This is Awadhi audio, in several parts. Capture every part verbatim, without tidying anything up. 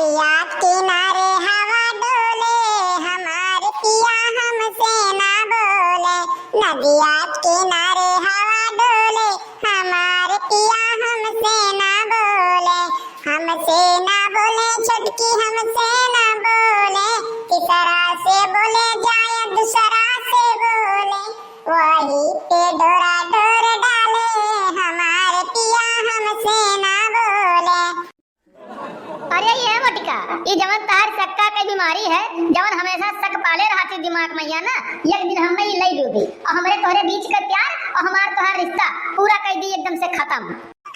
नदिया के किनारे हवा डोले, हमार पिया हमसे ना बोले। नदिया के किनारे हवा डोले, हमार पिया हमसे ना बोले। हमसे ना बोले छोटकी, हमसे ना बोले। तीसरा से बोले जाए, दूसरा से बोले। वही पे डोरा डोर डाले, हमार पिया हमसे ना बोले। अरे ये मोटका, ई जवन तहार सक्का के बीमारी है, जवन हमेशा सक पाले रहती दिमाग में, या ना, एक दिन हमें ई लई डूबी। और हमरे तोहरे बीच के प्यार और हमार तोहार रिश्ता पूरा कर दी एकदम से खत्म।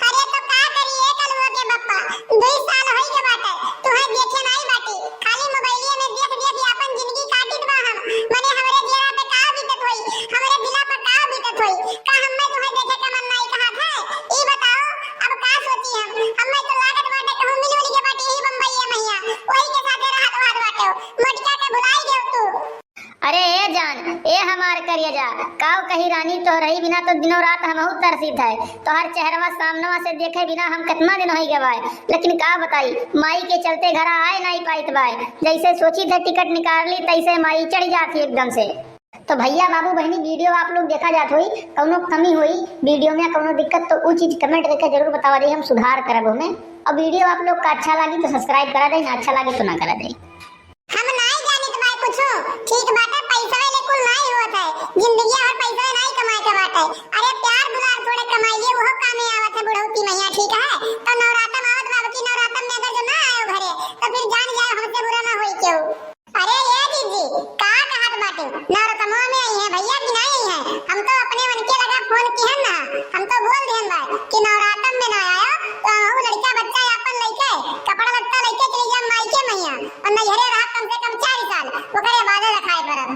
अरे तो का करी ए कलुआ के बप्पा, दुई साल होई के बाटे, तुहे देखे नाई बाटी, खाली मोबाइलिए में देख देख के आपन जिंदगी काटित बा हम। मने हमरे जियरा पे का बीतत होई, हमरे दिला पर का बीतत होई, का हम्मे तुहे देखे के मन नाई कहत है? ई बताओ, अब का सोची हम? हम्मे तो लागत बाटे कहूँ मिल उल के बाटी ही बम्बई में हिया, वही के साथे रहत वहत बाटे हो। मोटका के भुलाई गयो तू। अरे ए जान, ए हमार करेजा, काव कही रानी, तोहरही बिना तो दिनों रात हमहू तरसीत है। तोहर चेहरवा सामनवा से देखे बिना हम कितना दिन होई गवाए, लेकिन का बताई, माई के चलते घरा आए नाई पाइत बाय। जैसे सोची थे टिकट निकाल ली, तैसे माई चढ़ जाती एकदम से। तो भैया, बाबू, बहनी, वीडियो आप लोग देखा जात होई, कौनो कमी होई वीडियो में, कौनो दिक्कत, तो उ चीज कमेंट करके जरूर बतावा दे, हम सुधार करब ओमे। और वीडियो आप लोग का अच्छा लागी तो सब्सक्राइब करा दे, ना अच्छा लागी तो ना करा दे। हम नाई जानित बाय कुछो, ठीक बाटे, पैसवे ले कुल नाई होत है, जिंदगी और पैसवे नाई कमाए के बाटे। अरे प्यार दुलार थोड़े कमाई लिए, वो कामे आवत है बुढ़ौती मैया, ठीक है? तो नवरातम आवत बा, अब की नवरातम में अगर जो ना आयो घरे, तो फिर जान जाए हमसे बुरा ना होई केहू। अरे ए जीजी, का कहत बाटे? नवरतमवा में आई है भैया कि नहीं आई है? हम तो अपने उनके लगा फोन किहन ना, हम तो बोल दिहन बा कि नवरातम में ना आयो तो हमहू लड़का बच्चा आपन लइके, कपड़ा लत्ता लइके चली जा माई के मैया, और नैहरे रहा कम से कम चार साल, ओकरे बादे रखाए परब।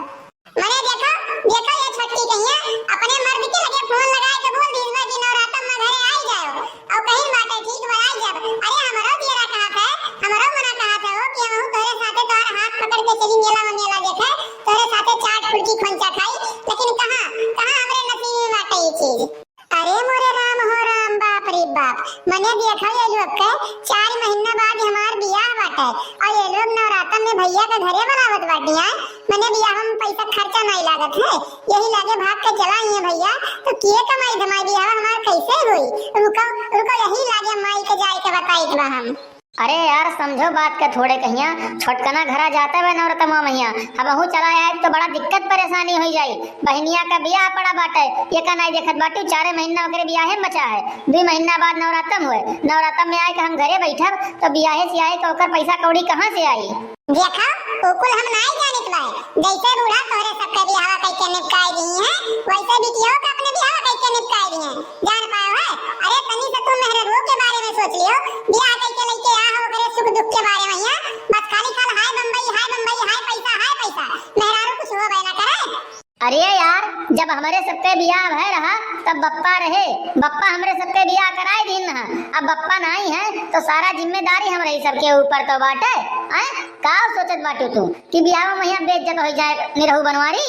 मने देखो, देखो ये छोटकी कहिया अपने मर्द के लगे फोन लगाए के बोल दिहन बा कि नवरातम में घरे आई जाओ। और कहीं बाटे ठीक बा, आई जब। अरे हमरो दियरा कहत है, हमरो मना कहत है हो कि हमहू तोरे साथे तोहर हाथ पकड़ के चली मेला में मेला देखे, तोरे साथे चाट फुल्की खोंचा खाई, लेकिन कहाँ, कहाँ हमरे नसीब में बाटे ये चीज। अरे मोरे राम हो राम, बाप रे बाप, मने देखा ये लोग के चार महीना बाद हमार बियाह बाटे और ये लोग नवरातन में भैया के घरे बनावत बाटी हैं। मने बियाह में पैसा खर्चा नहीं लागत है, यही लागे भाग के चला आइए भैया, तो किए कमाई धमाई बियाह हमार कैसे होई? रुको, रुको, यही लागे माई के जाए के बताई के बा हम। अरे यार, समझो बात के थोड़े कहिया, छोटकना घरा जाता बा नवरतमा मैया, हमहू चला आए तो बड़ा दिक्कत परेशानी होई जाई। बहिनिया का बियाह पड़ा बाटे, ये का नाई देखत बाटू, चारे महीना ओकरे बियाहे में बचा है, दुई महीना बाद नवरातम हुए, नवरातम में आए के हम घरे बैठब तो बियाहे सियाहे के ओकर पैसा कौड़ी कहाँ से आई? देखा, उ कुल हम नाई जानित बाए। जैसे बूढ़ा तोहरे सबके बियाहवा कइके निपटाई दिही हैं, वैसे बिटियो का अपने बियाहवा कइके निपटाई दिही हैं। जान पायो है? अरे तनी से तू मेहरारू के बारे में सोच लियो। बियाह कइके लइके आ हो ओकरे सुख दुख के बारे में हियाँ। बस खाली खाल हाय बम्बई, हाय बम्बई, हाय पैसा, हाय पैसा। मेहरारू कुछ होबे ना करे। अरे यार, जब हमरे सबके बियाह भय रहा, तब बप्पा रहे, बप्पा हमरे सबके बियाह कराए दिन रहा। अब बप्पा नाई है, तो सारा जिम्मेदारी हमरे ही सबके ऊपर तो बाटे। हैं? का सोचत बाटू तू कि बियाह में यहाँ बेइज्जत हो जाए, निरहू बनवारी?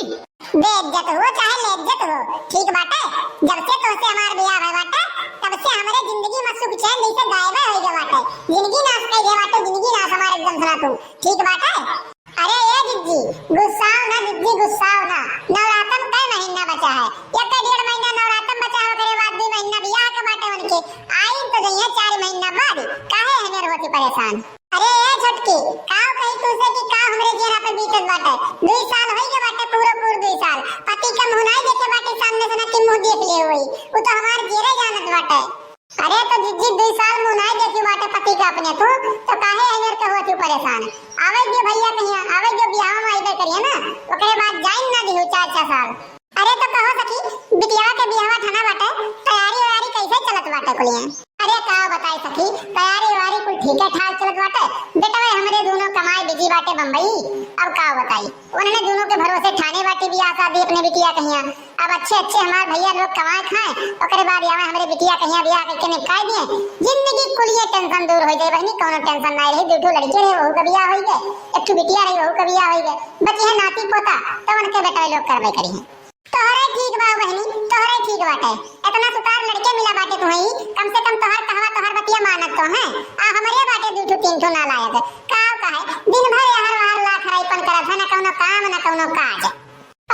बेइज्जत हो चाहे लेइज्जत हो, ठीक बाटे। जब से तोसे हमार बियाह भय बाटे, तब से हमरे जिंदगी में सुख चैन जैसे गायबे हो गए बाटे। जिंदगी नाश कर दे बाटे, जिंदगी नाश हमारे एकदम सुना तू, ठीक बाटे। अरे ए जिज्जी, गुस्साओ ना जिज्जी, गुस्साओ ना। नवरातन कै महीना बचा है? एक डेढ़ महीना नवरातन बचा है, ओकरे बाद दुई महीना बियाह के बाटे उनके। आई तो जइहे चार महीना बाद, काहे हमें होती परेशान? अरे ए छोटकी, काव कही तुझसे कि का हमरे जेरा पे बीतत बाटे? दुई साल होई के बाटे, पूरा पूर दुई साल। पति का मुंह नाई देखे बाटे, सामने से ना कि मुंह देख ले होई। उ तो हमार जेरे जानत बाटे। अरे तो जिज्जी दुई साल मुँह नाई देखी बाटे पति का अपने तू, तो काहे अइयर के होती परेशान? आवे दियो भैया कहिया, आवे दियो बियाह में आइबे करिए ना, ओकरे बाद जाइन ना दिहू चार छह साल। अरे तो कहो सखी, बिटिया के बियाह ठना बाटे, तैयारी वैयारी कैसे चलत बाटे कुलिया? अरे का बताई सखी, तैयारी वैयारी कुल ठीके ठाक चलत बाटे, बेटवे हमरे दोनों कमाए बिजी बाटे बम्बई, अब का बताई। उन्हने दोनों के भरोसे ठाने बाटी बियाह शादी अपने बिटिया कहिया। अब अच्छे अच्छे हमार भैया लोग कमाए खाए, ओकरे बाद आवे हमरे बिटिया कहिया बियाह करके निपटाए दिए। जिंदगी कुलिये टेंशन दूर हो जाए बहनी, कौनो टेंशन ना रही। दू ठो लड़के रहे, वहू का बियाह होई गए, एक ठो बिटिया रही, वहू का बियाह होई गए। बची है नाती पोता, तो उनके बेटवे लोग करबे करी हैं। तोहरे ठीक बा बहनी, तोहरे ठीक बाटे। इतना सुतार लड़के मिला बाटे तुम्हें, कम से कम तोहर कहवा तोहर बतिया मानत तो हैं। आ हमरे बाटे दू ठो तीन ठो नालायक। का कौनो काज।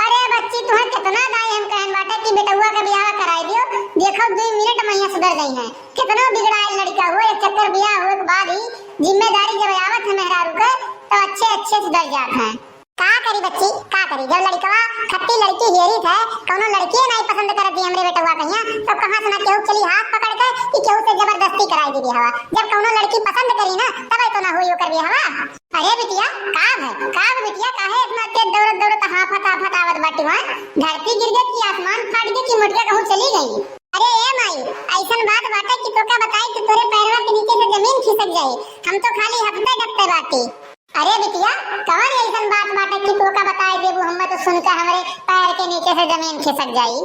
अरे बच्ची, तुहैं केतना दाई हम कहन बाटे कि बेटउआ क बियाह कराइ दियो, देखो दुइ मिनट महिया सुधर जइहैं। केतनो बिगड़ाइल लड़िका हुए, एक चक्कर बियाह हुए के बाद ही जिम्मेदारी जब आवत है मेहरारू के, तो अच्छे अच्छे सुधर जात हैं। का करी बच्ची, का करी, जब लड़िकवा खट्टी लड़की हेरित है, कौनो लड़किए नाहीं पसंद करत ही हमरे बेटउआ कहिया, तो कहाँ से ना केहू चली हाथ पकड़ के कि केहू से जबरदस्ती कराइ दी बियाहवा। जब कौनो लड़की पसंद करी ना, तब तो ना होई ओकर बियाहवा। अरे बिटिया, का भय, का भय बिटिया, काहे इतना तेज दौड़त दौड़त हाफत हाफत आवत बाटी वहाँ? धरती गिर गई कि आसमान फाट गया कि मोटका कहूँ चली गई? अरे ए माई, अइसन बात बाटे कि तोका बताई कि तोरे पैरवा के नीचे से जमीन खिसक जाई। हम तो खाली हफ्ते डपटे बाटी। अरे बिटिया, कवन अइसन बात बाटे कि तोका बताई देबू, हमें तो सुनकर हमरे पैर के नीचे से जमीन खिसक जाई।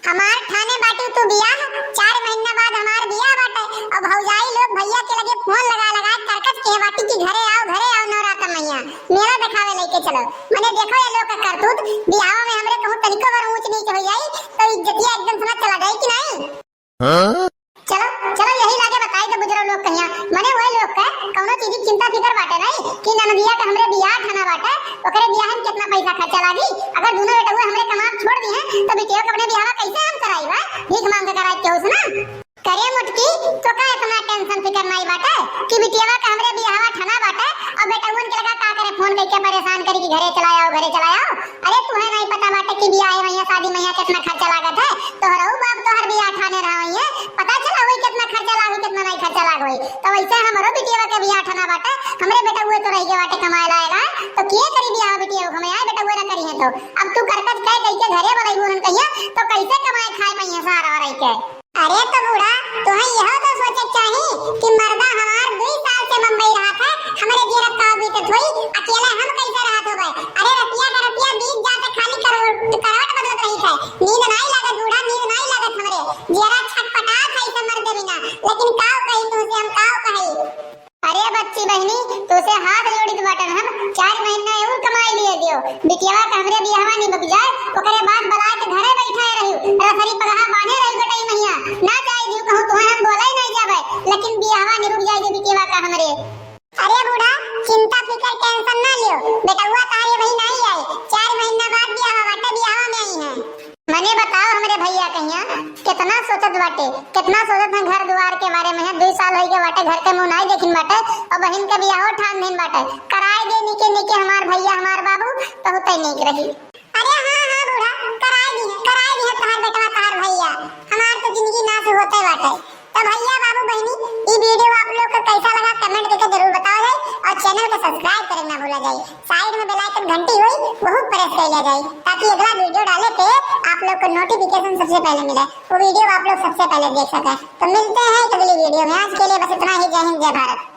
हमार ठाने बाटू तू बियाह, चार महीना बाद हमार बियाह बाटे। और भौजाई लोग भैया के लगे फोन लगा लगा करकच के बाटी कि घरे आओ, घरे आओ नवरात्र मैया, मेला देखावे लेके चलो। मने देखो ये लोग का करतूत, बियाह में हमरे कहूँ तनिको बार ऊंच नीच हो जाई तो इज्जतिया एकदम से ना चला जाई कि नहीं? हाँ? चलो, चलो यही लागे बताई दे बुजुर्ग लोग कहिया, मने वही लोग के कौनो चीज की चिंता फिकर बाटे नहीं कि ननदिया के हमरे बियाह ठाना बाटे, ओकरे बियाह में कितना पैसा खर्चा लागी, अगर दोनों बेटउआ हमरे कमाब छोड़ दी हैं तो बिटिया के अपने बियाह कैसे हम कराई बा? भीख मांग के कराई केहू से ना। करे मोटकी, तोका इतना टेंशन फिकर नाई बाटे कि बिटियावा का हमरे बियाहवा ठना बाटे और बेटउअन के लगा का करे फोन करके परेशान करी कि घरे चला आओ, घरे चला आओ। अरे तुहे नाई पता बाटे कि बियाह में या शादी में या कितना खर्चा लागत है? तोहरऊ बाप तोहर बियाह ठाने रहा होई है, पता चला होई कितना खर्चा लाग होई, कितना नाई खर्चा लाग होई। तो वैसे हमरो बिटियावा के बियाह ठना बाटे, हमरे बेटउए तो रह गए बाटे कमाए लायक है, तो के करी बियाह बिटिया हमें आए बेटउए ना करी है तो। अब तू करकच कह कह के घरे बोलाई उन्हन कहिया, तो कैसे कमाए खाए में है सहारा रह के? अरे तो बूढ़ा, तोहे यहो तो सोचे के चाही कि मर्दा हमार दुई साल से बम्बई रहत है, हमरे जियरा का बीतत होई, अकेले हम कैसे रहत होबे? अरे रतिया के रतिया बीत जात है, खाली करवट, करवट बदलत रही है। नींद नाई लागत बूढ़ा, नींद नाई लागत हमरे। जियरा छटपटात है इसे मर्दे बिना, लेकिन काव कही तुमसे हम, काव कही? अरे बच्ची बहिनी, तोसे हाथ जोड़ित बाटन हम, चार महीना और कमाई लिए दियो। बिटियावा के हमरे बियाहवा निबक जाए, ओकरे बाद बलाए के घरे बैठाए रहियो, रसरी पगहा बांधे रहियो गटई महिया, ना जाए दियो कहूँ तुहे हम बोले नहीं जावे, लेकिन बियाहवा निबक जाए दे बिटियावा का हमरे। अरे बूढ़ा, चिंता फिकर टेंशन ना लियो, बेटउआ तारे वही नहीं आए, चार महीना बाद बियाहवा बाटे, बियाहवा में आई है। मने बताओ हमरे भैया कहिया, कितना सोचत बाटे, कितना सोचत है घर दुआर के बारे में है। दुई साल होई गए बाटे, घर के मुंह नाई देखिन बाटे, और बहिन के बियाहो ठान दिन बाटे। कराए दे निके निके हमार भैया, हमार बाबू, बहुते नीक रही। अरे हाँ, हाँ बूढ़ा, कराए दी है, कराए दी है तोहार बेटवा, तोहार भैया। हमार तो जिंदगी नाश होते बाटे। तो भैया, बाबू, बहिनी, ई video आप लोग के कैसा लगा, comment करके जरूर बताओ जाए और channel को subscribe करे ना भूला जाए। Side में bell icon घंटी होई, वहू press कर लिया जाए, ताकि अगला video डाले पे आप लोग को notification सबसे पहले मिले, वो video आप लोग सबसे पहले देख सके। तो मिलते हैं एक अगली video में, आज के लिए बस इतना ही। जय हिंद, जय भारत।